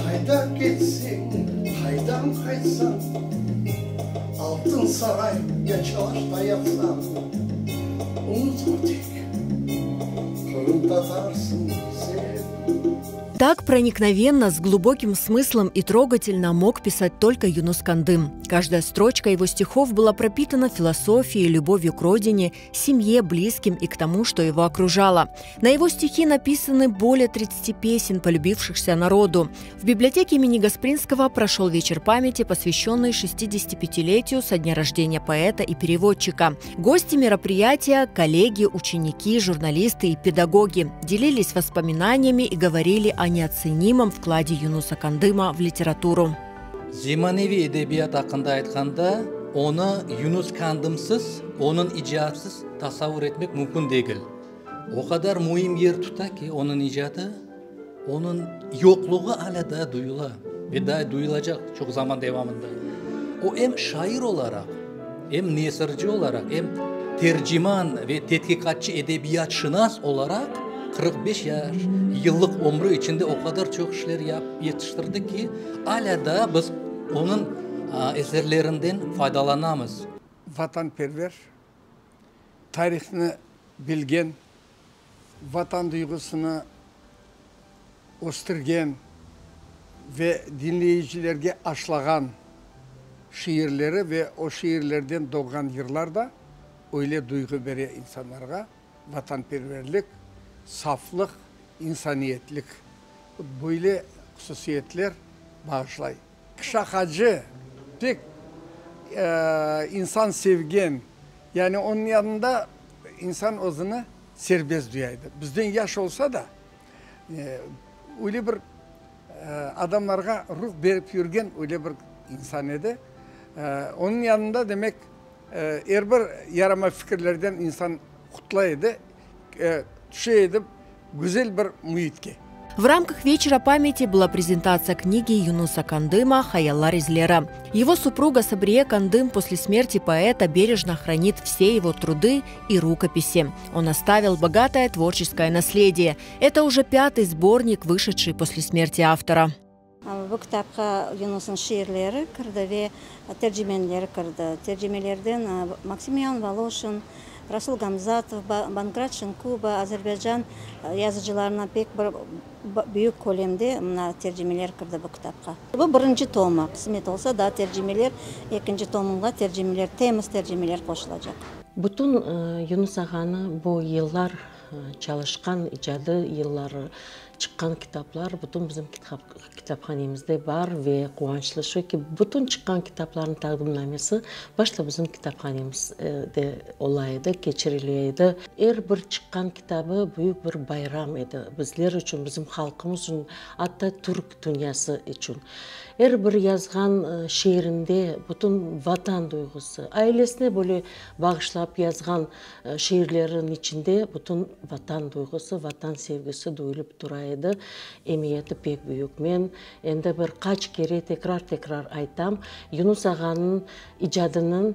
Qayda ketseñ, qaydan qaytsañ, Altın saray ya çalaşta yatsañ, Unutma tek, qırımtatarsıñ sen. Так проникновенно, с глубоким смыслом и трогательно мог писать только Юнус Кандым. Каждая строчка его стихов была пропитана философией, любовью к родине, семье, близким и к тому, что его окружало. На его стихи написаны более 30 песен, полюбившихся народу. В библиотеке имени Гаспринского прошел вечер памяти, посвященный 65-летию со дня рождения поэта и переводчика. Гости мероприятия, коллеги, ученики, журналисты и педагоги делились воспоминаниями и говорили о неоценимом вкладе Юнуса Кандыма в литературу. Zemaneviy edebiyat aqqında aytqanda, onı Yunus Kandımsız, onıñ icadsız tasavvur etmek mümkün degil. O qadar müim yer tuta ki, onıñ icadı, onıñ yoqluğı alâ daa duyula ve daa duyulacaq çoq zaman devamında. O em şair olaraq, em nesirci olaraq, em terciman ve tedqiqatçı, edebiyatşınas olaraq 45 yaş, yıllıq ömrü içinde o qadar çoq işler yapıp yetiştirdi ki, alâ daa biz onıñ eserlerinden faydalanamız. Vatanperver, tarihnı bilgen, vatan duyğusını östürgen ve diñleyicilerge aşlağan şiirleri ve o şiirlerden doğğan yırlar da öyle duyğu bere insanlarğa, vatanperverlik, saflıq, insaniyetlik, böyle hususiyetler bağışlay. Şaqacı, pek insan sevgen, yani onıñ yanında insan özüni serbest duya edi. Bizden yaş olsa da, öyle bir adamlarğa ruh berip yürgen öyle bir insan edi. Onıñ yanında, demek, er bir yaramay fikirlerden insan qutula edi, tüşe edi güzel bir müitke. В рамках вечера памяти была презентация книги Юнуса Кандыма «Hayallar izleri». Его супруга Сабрие Кандым после смерти поэта бережно хранит все его труды и рукописи. Он оставил богатое творческое наследие. Это уже пятый сборник, вышедший после смерти автора. Bu kitapqa Yunusnıñ şiirleri kirdi ve tercimenleri kirdi. Tercimelerden Maksimian Voloşin, Rasul Gamzatov, Bankrat Şinkuba, Azerbaycan yazıcılarından pek bir büyük kölemde mına tercimeler kirdi bu kitapqa. Bu birinci tomı, qısmet olsa, daa tercimeler, ekinci tomınğa tercimeler, temiz tercimeler qoşulacaq. Bütün Yunus ağanı bu yıllar çalışqan, icadı yılları Çıqqan kitaplar bütün bizim kitaphanemizde bar ve quvançlı şu ki, bütün çıqqan kitaplarnıñ taqdimnamesi başta bizim kitaphanemizde ola edi, keçirile edi. Er bir çıqqan kitabı büyük bir bayram edi bizler içün, bizim halqımız içün, atta türk dünyası içün. Er bir yazğan şiirinde bütün Vatan duyğusı, ailesine böyle bağışlap yazğan Şiirleriniñ içinde bütün Vatan duyğusı, Vatan sevgisi duyulıp tura edi. Emiyeti pek büyük. Men endi bir qaç kere tekrar-tekrar aytam, Yunus ağanıñ icadınıñ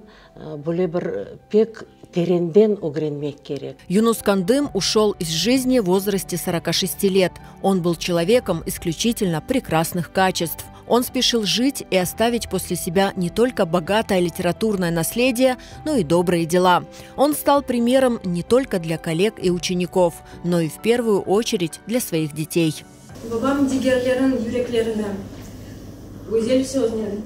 böyle bir pek terenden ögrenmek kerek. Yunus Kandым ушел из жизни в возрасте 46 лет. Он был человеком исключительно прекрасных качеств. Он спешил жить и оставить после себя не только богатое литературное наследие, но и добрые дела. Он стал примером не только для коллег и учеников, но и в первую очередь для своих детей. Babam digerlerniñ yüreklerini güzel söznen,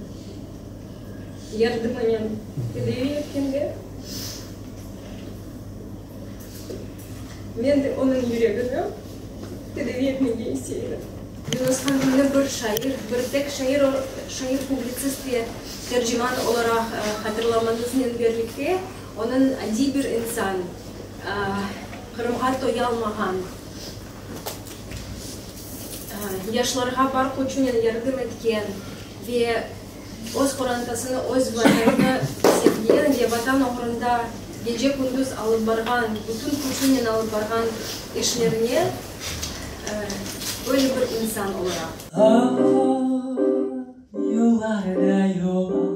yardımınen tedavi etkende, men de onıñ yüregini tedavi etmege istey edim. Yunus Qandımnı bir şair, bir tek şair, şair-publitsist ve terciman olaraq hatırlamañıznen birlikte, onıñ adiy bir insan, Qırımğa toyalmağan, yaşlarğa bar küçünen yardım etken ve öz qorantasını, öz Vatanını sevgen ve Vatan oğrunda gece-kündüz alıp barğan, bütün küçünen alıp barğan işlerine öyle bir insan olaraq. Ah, yollarda yol.